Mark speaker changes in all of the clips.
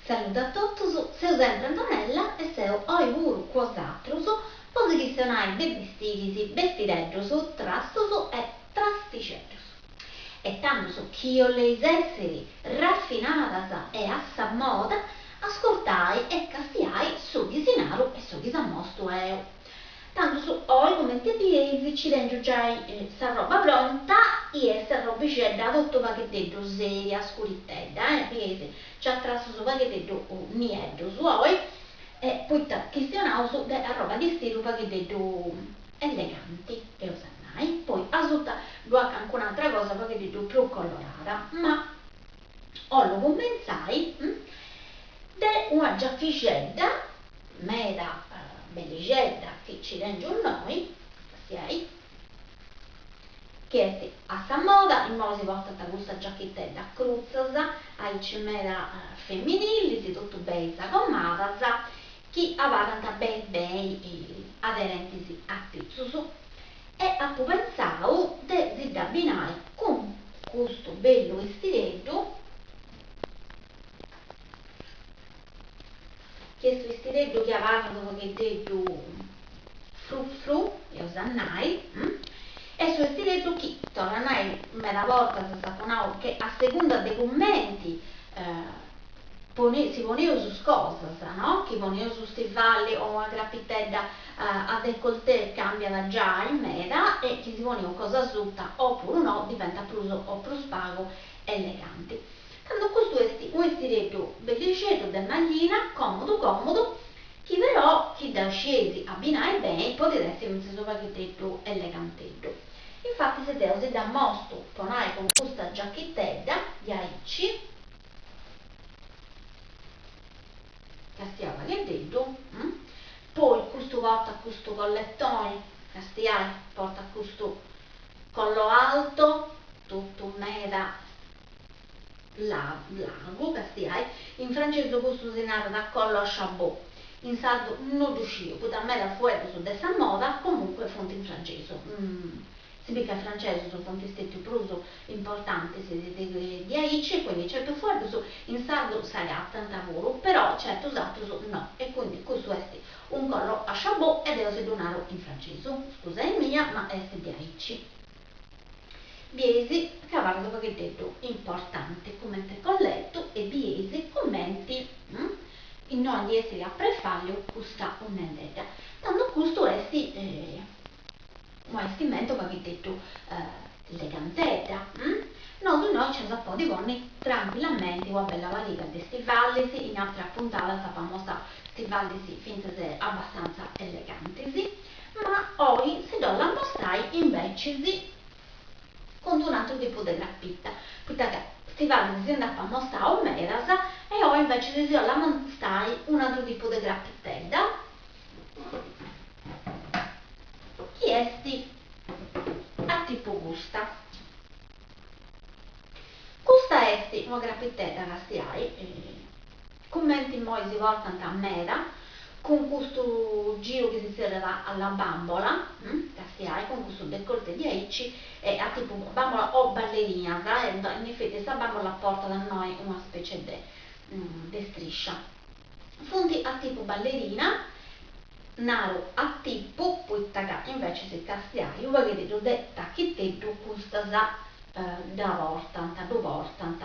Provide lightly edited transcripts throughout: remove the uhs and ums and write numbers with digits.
Speaker 1: Saludu a totus, seu sempri Antonella e seu oi puru cun bosatrus po si chistionai de bestiris, bestireddus, trastus e trastixeddus. E tandus chi 'oleis essiri rafinadas e a sa moda, ascurtai e castiai su chi si naru e su chi s'ammostu 'eu. Tandus oi cumenti bieis ci tengiu giai s'arroba pronta i est arrobixedda totu pagheddeddu seria, scuritedda, eh, bieis nc'at trastus pagheddeddu nieddus oi e poita chistionaus de arroba de istilu pagheddeddu eleganti, eus a nai, poi asuta ddu at cancun'atra cosa pagheddeddu prus colorada, ma 'ollu cumentzai de una giachixedda meda bellixedda chi ci tengiu innoi, castiai, chi est a sa moda, immoi si portant custas giachiteddas crutzas, aici meda feminilis, totu beni sagomadas, chi abarrant beni beni aderentis a pitzus. E apu pentzau de si dd'abbinai cun custu bellu 'estireddu, chi est u' 'estireddu chi abarrat unu pagheddeddu fru fru, eus a nai, est u' 'estireddu chi, torru a nai, meda bortas s'apu nau che a segunda de cumenti si poneus is cosas, no, chi poneus u' stivali o una crapitedda a decolleté cambiat giai meda e chi si poneus cosa asuta opuru no diventat prus o prus pagu eleganti. Tando custu est unu 'estireddu bellixeddu de maglina, còmodu còmodu, chi però, chi dda scieis abbinai beni, podit essi fintzas unu pagheddeddu eleganteddu. Infatis deu si dd'ammostu po nai cun custa giachitedda, diaici, castiai u' pagheddeddu, poi custu portat custu colletoni, castiai, portat custu collo alto, totu meda largu, castiai, in francesu custu si narat collo a chabot, in sardu no ddu sciu, poita medas fueddus de sa moda comunque funt in francesu, si bit ca is francesus funt stetius prus importantis de aici e quindi certus fueddus in sardu s'agatant puru, però certus atrus no, e quindi custu est un collo a chabot e deu si ddu naru in francesu, scusaimia ma est de aici. Bieis ca abarrat u' pagheddeddu importanti cumenti colletu e bieis cumenti innoi ndi essit a prefàlliu custa unnelledda. Tandu custu est unu 'estimentu u' pagheddeddu elegantedda. Nosu innoi nci eus a podi ponni trancuillamenti una bella pariga de stivallis, in atras puntadas apu amostau stivallis fintzas abbastanza elegantis. Ma oi si dd'ollu ammostai imbecis cun d'un'atru tipu de crapita, poita ca stivalis si nd'apu ammostau medas e oi imbecis si ollu ammostai un'atru tipu de crapitedda chi est a tipu custa. Custa est una crapitedda castiai Cumenti immoi si portant meda, cun custu giru chi si zerriat alla bambola, castiai, cun custu decolte diaici, e a tipu bambola o ballerinas, e in effetti sa bambola portat innoi una specie de de striscia. Funt a tipu ballerina, naru a tipu poita ca invecis castiai u' paghededdu de tachiteddu custas dda portant, ddu portant,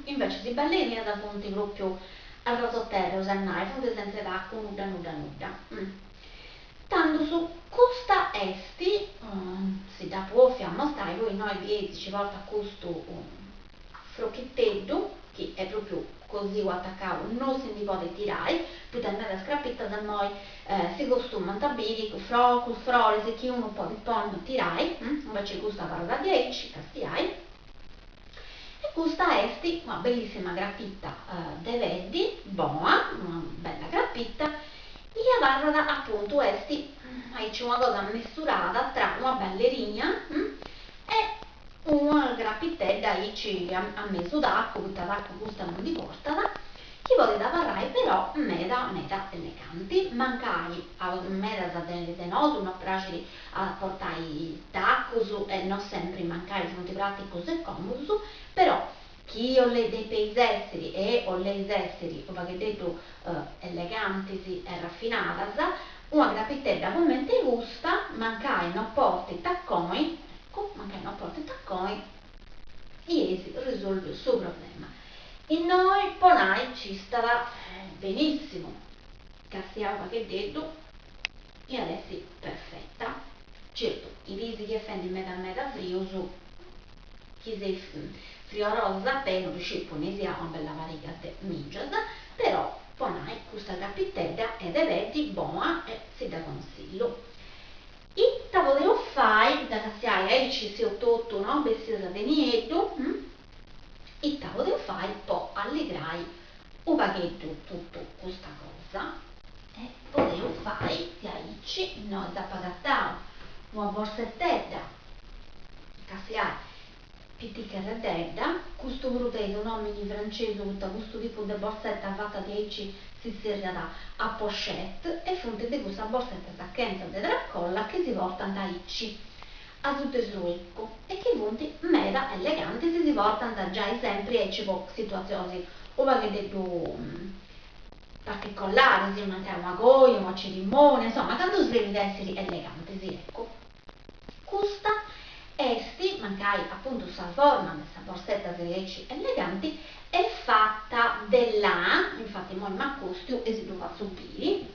Speaker 1: invecis is ballerinas funt pròpiu a rasoterra, eus a nai, funt sentza 'e tacu nudda nudda nudda. Tandus custa est, si dd'apu 'òfia ammostai, poi innoi bieis ci portat custu frochiteddu, chi est pròpiu cosiu atacau, no si ndi podit tirai, poita in medas crapitas immoi si costumant a biri cun frocus, froris chi unu podit ponni o tirai, inveci custa abarrat diaici, castiai. E custa est una bellissima crapita de peddi, bona, una bella crapita, chi abarrat apuntu, est aici una cosa mesturada tra una ballerina e Una crapitedda aici a mesu tacu, poita tacu custa no ndi portat, chi podit abarrai però meda meda eleganti, mancai a medas de nosu no praxit a portai tacus e no sempri mancai funt praticus e comodus, però. Chi 'olleis depeis èssiri e 'olleis èssiri u pagheddeddu elegantis e rafinadas, una crapitedda cumenti custa, mancai no portit taconi, eccu, mancai no portit taconi, eis risolviu su problema. Innoi po nai nci istat benissimu, castiau u pagheddeddu, iat essi perfetta. Certu, is diis chi est fendi meda meda frius, chi seis friorosas a pei no ddu sciu, poneisì una bella pariga de mìgias, però po nai custa crapitedda est de peddi bona e si dda consillu. Ita podeus fai, dda castiai aici seus totu no bessidas de nieddu, ita podeus fai po alligrai u pagheddu totu custa cosa? E podeus fai diaici, innoi s'apu agatau una borsetedda, castiai, piticherreddedda, custu puru tenit u nomini francesu poita custu tipu de borsetta fata diaici si zerriat a pochette e funt de cussas borsettas chentza de tracolla chi si portant aici asuta 'e su ecu e chi funt meda elegantis si portant giai sempri aici po situatzionis u pagheddeddu particolaris, mancai una coja, una cerimonia, insoma candu srebit a essiri elegantis, eccu. Custa est, mancai apuntu sa forma de sa borsetta siat aici eleganti, est fata de lana, infati immoi m'acostiu e si ddu fatzu biri,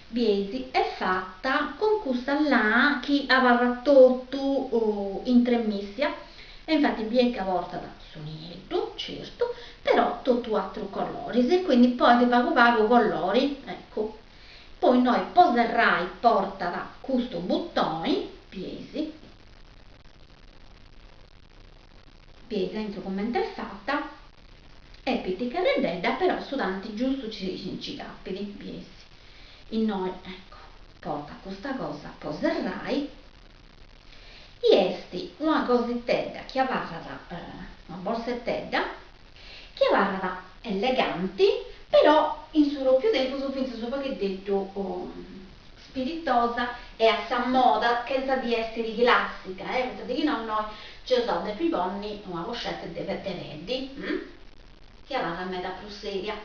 Speaker 1: bieis, est fata cun custa lana chi abarrat totu intremissia e infati bieis ca portat su nieddu, certu, però totu atrus coloris e quindi ponit pagu pagu colori, eccu. Poi innoi po serrai portat custu butoni, bieis, bieis aintru cumenti est fata, est piticherreddedda però su tanti giustu ci nci capit, bieis. Innoi, ecco, portat custa cosa po serrai I est una cositedda chi abarrat, una borsetedda, chi abarrat eleganti, però in su propriu tempus fintzas unu pagheddeddu spiritosa e a sa moda, chentza di essiri classica, eh, poita chi no innoi nci eus a depi ponni una pochette de peddi, chi abarrat meda prus seria.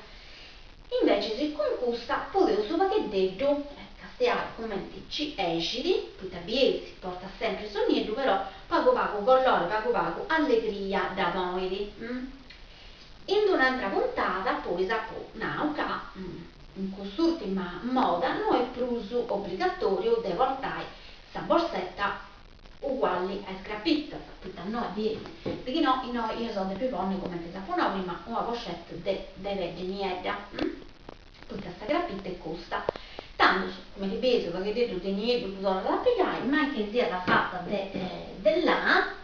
Speaker 1: Invecis cun custa podeus unu pagheddeddu castiai cumenti nci 'exit, poita bieis portat sempri su nieddu però pagu pagu colori pagu pagu allegria dda ponit. In d'un'antra puntada poi s'apu nau ca in cust'urtima moda no est prus obligatoriu de portai sa borsetta ugualli a is crapittas, poita innoi bieis, de chi no innoi eus a depi ponni, cumenti s'apu nau prima, una pochette de de peddi niedda, poita sa crapitta est custa. Tandus, cumenti bieis, unu pagheddeddu de nieddu ddu torrat a pigai, mancai siat fata de de lana,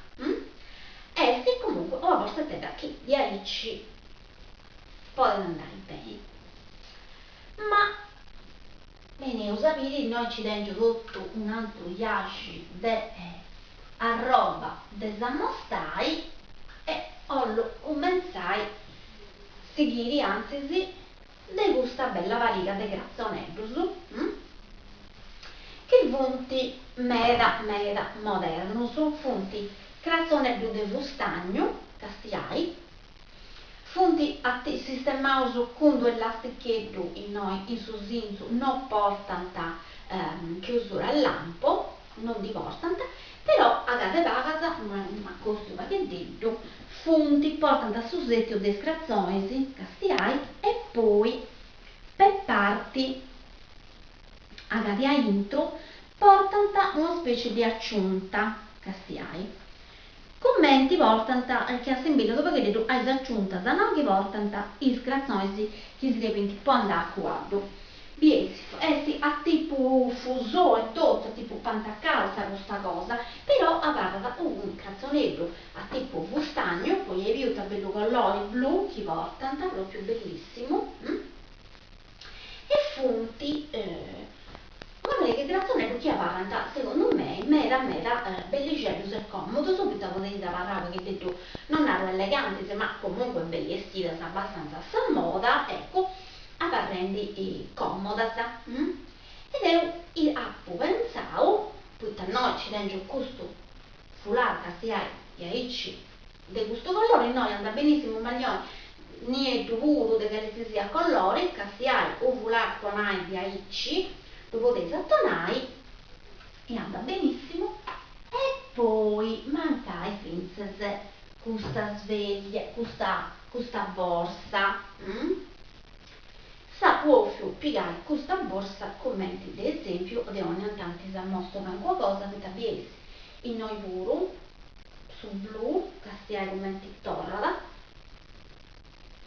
Speaker 1: est comunque una borsettedda chi diaici podit andai beni. Ma Beneus a biri, innoi nci tèngiu totu un'antru iaxi de arroba de s'ammostai e 'ollu cumentzai, sighiri antzis, de custa bella pariga de cratzoneddus, chi funt meda meda modernus, funt cratzoneddus de fustagnu, castiai, Funt sistemaus cun d'u elasticheddu innoi in su sintzu, no portant chiusura a lampo, no ndi portant, però a cada pagas, m'acostu unu pagheddeddu, funt, portant su sètiu de is cratzonis, castiai, e poi po parti agati aintru portant una specie de aciunta, castiai. Cumenti portant, chi assimbillat unu pagheddeddu a is aciuntas no chi portant is cratzonis chi srebint po andai a cuaddu. Bieis, est a tipu fuseau e totu, a tipu pantacalza custa cosa, però abarrat unu cratzoneddu a tipu fustagnu, poi eis biu ita bellu colori blu chi portant, propriu bellissimu. E funt una pariga 'e cratzoneddu chi abarrant, segundu mei, meda meda bellixeddus e còmodus, poita podeis abarrai u' pagheddeddu, non naru elegantis, ma comunque belli 'estidas abbastanza a sa moda, eccu, abarrendi còmodas. E deu apu pentzau, poita innoi nci tèngiu custu foulard, castiai, diaici. de custu colori, innoi andat benissimu unu maglioni nieddu puru de cali si siat colori, castiai u foulard po nai diaici, ddu podeis atonai e andat benissimu e poi mancai fintzas custa sveglia, custa custa borsa, S'apu 'ofiu pigai custa borsa cumenti de esempiu de 'onnia tanti s'ammostu calincuna cosa poita bieis innoi puru su blu, castiai cumenti torrat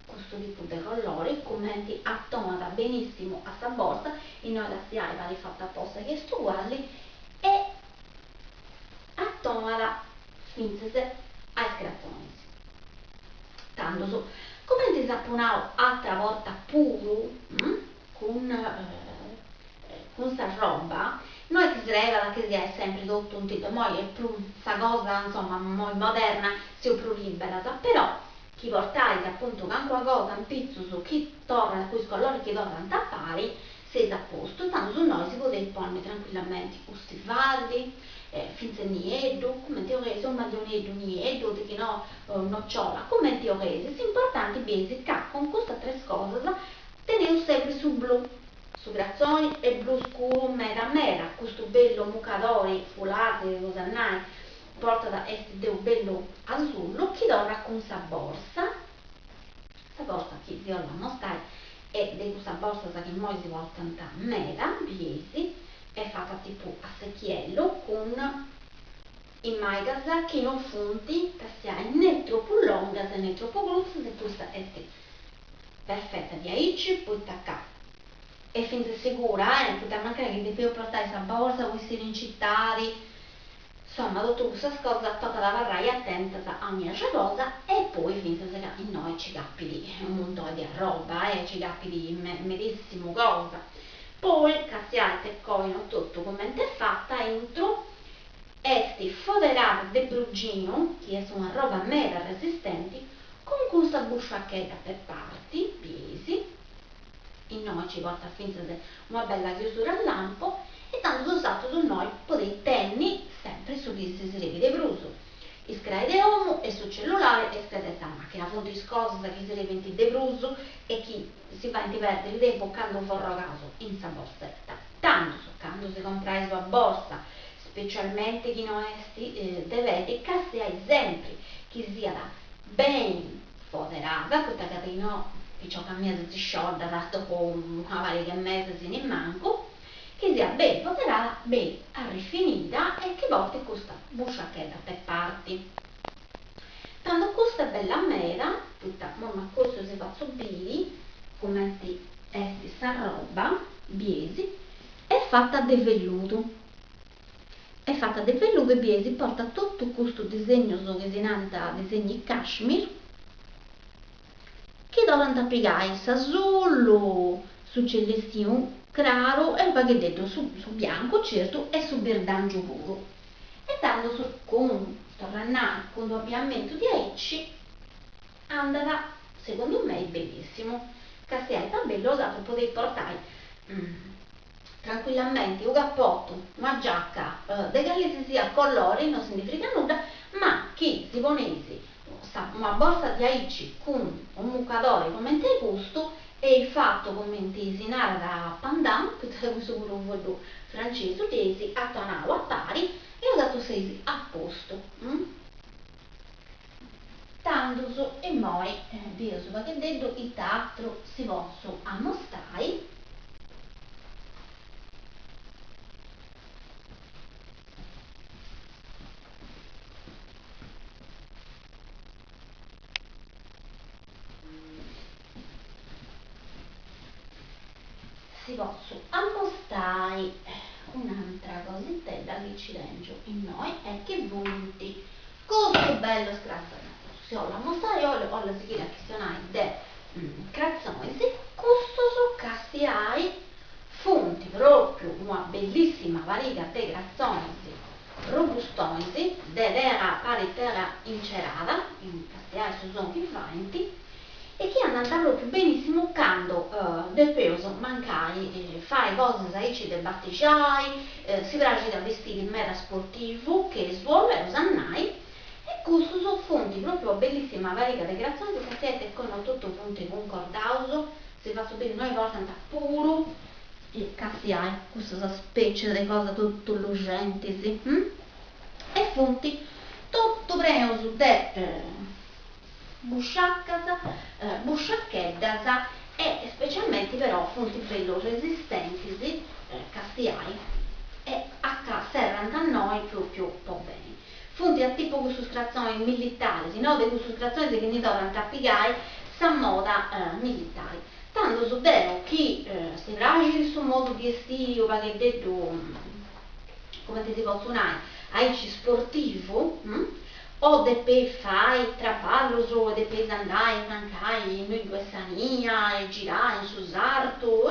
Speaker 1: custu tipu de colori, cumenti atonat benissimu a sa borsa, innoi castiai parit fata aposta chi est uguali e atonat fintzas a is cratzonis. Tandus, cumenti s'apu nau atra borta puru, cun cun sa roba, no est chi srebat chi siais sempri totu in immoi est prus sa cosa insoma immoi moderna seus prus liberas, però chi portais apuntu calincuna cosa in pitzus chi torrat cun is coloris chi torrant a pari, seis a postu, tandus innoi si podeis ponni trancuillamenti u stivali, fintzas nieddu, cumenti 'oleis, u maglioneddu nieddu, o dichinò nocciola, cumenti 'oleis, s'importanti bieis ca cun custas tres cosas teneus sempri su blu, su cratzoni est blu scuru meda meda, custu bellu mucadori, foulard, eus a nai, portat est de u bellu asullu chi torrat cun sa borsa, sa borsa chi si 'ollu ammostai est de cussas borsas chi immoi si portant meda, bieis, est fata tipu a secchiello cun is maigas chi no funt, castiai, ne tropu longas ne tropu crutzas e custa est perfeta diaici poita ca est fintzas segura eh, poita mancai chi depeus portai sa borsa po essiri in citadi, Insoma totu cussas cosas tocat a abarrai atentas a 'onnia cosa e poi fintzas ca innoi ci capit unu muntoni de arroba e ci capit medissimu cosa. Poi castiai ite coinu totu comente est fata aintru, est foderada de bruginu, chi est una roba meda resistenti, cun custa busciachedda pe parti, bieis, innoi ci portat fintzas una bella chiusura a lampo e tandus bosatrus innoi podeis tenni sempri su chi si srebit de prus, is crais de 'omu e su cellulari e is crais de sa machina, funt is cosas chi srebint de prus e chi si faint perdiri tempus candu forrogaus in sa borsetta. Tandus, candu si comporais una borsa, specialmenti chi no est de peddi, castiai sempri chi siat beni foderada, poita ca chi no picioca mia si scioddat dopu una pariga 'e mesis nimancu, chi siat beni foderada, beni arrifinida e chi portit custa busciachedda pe parti. Tandu custa est bella meda, poita imoi m'acostzu si fatzu biri cumenti est sa roba, bieis, est fata de velludu Est fata de velludu e bieis portat totu custus disegnus chi si nant disegni cashmere chi torrant a pigai s'asullu, su celestinu craru e unu pagheddeddu su su biancu certu e su birdangiu puru. E tandus cun, torru a nai, cun d'unu abiamentu diaici andat segundu mei benissimu. Castiai ita bellu 'osatrus podeis portai trancuillamenti u capotu, una giaca de cali si siat colori, no si ndi frigat nudda, ma chi si poneis sa una borsa diaici cun u mucadori cumenti ai custu, eis fatu cumenti si narat pendant, poita custu puru unu fueddu francesu, dd'eis atonau a pari e 'osatrus seis a postu. Tandus immoi bieus u pagheddeddu ita atru si potzu ammostai. Si potzu ammostai un'antra cositedda chi ci tengiu innoi e chi funt custus bellus cratzonis. Si 'ollu ammostai 'ollu sighiri a chistionai de cratzonis, custus castiai funt propriu una bellissima pariga de cratzonis robustonis de tela parit tela incerada, castiai su sonu chi faint, e chi andant propriu benissimu candu depeus mancai fai cosas aici de batixai, si praxit a bistiri meda sportivu, casual, eus a nai, e. custus funt propriu una bellissima pariga de cratzonis castiai ite connotu funt cuncordaus, si fatzu biri innoi portant puru castiai custas specie de cosa totu luxentis e funt totu prenus de busciacas, busciacheddas e specialmenti però funt bellus resistentis, castiai, e a ca serrant a innoi propriu po beni. Funt a tipu cussus cratzonis militaris, no de cussus cratzonis chi ndi torrant a pigai sa moda militari. Tandus deu chi si praxit su modu di estiri u' pagheddeddu, cumenti si potzu nai, aici sportivu, O depeis fai traballus e depeis andai mancai innui ddu est sa nia e girai in su sartu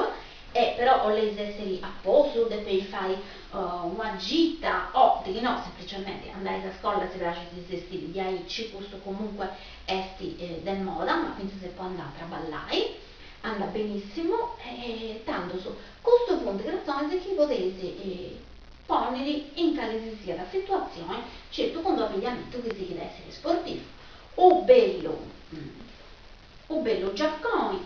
Speaker 1: e però 'oleis essiri a postu, depeis fai una gita o de chi no semplicementi andais a scola e si praxit de s'estiri diaici, custu comunque est de moda, ma fintzas e po andai a traballai andat benissimu e tandus custus funt cratzonis chi podeis Pònniri in cale si siat situatzione, certu cun dd'abigliamentu chi sighit a èssere sportivu, u bellu u bellu giaconi,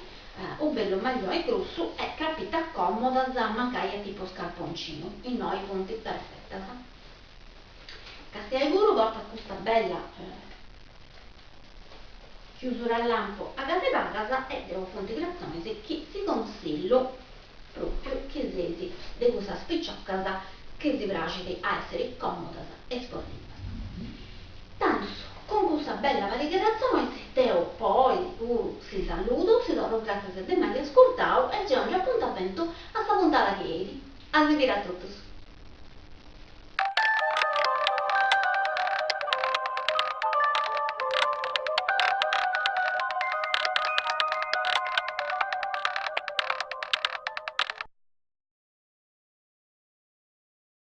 Speaker 1: u bellu maglioni grussu e crapitas còmodas mancai a tipu scarponcinu, innoi funt perfetas. Castiai puru portat custa bella chiusura a lampu a casi pagas e deu funt cratzonis chi si consillu Pròpiu chi seis de cussas piciocas chi si praxit a èssiri còmodas e sportivas. Tandus, cun custa bella pariga 'e cratzonis, deu po oi puru si saludu, si torru gràtzias de m'ai ascurtau e si 'ongiu apuntamentu a sa puntada chi 'enit. A si biri a totus!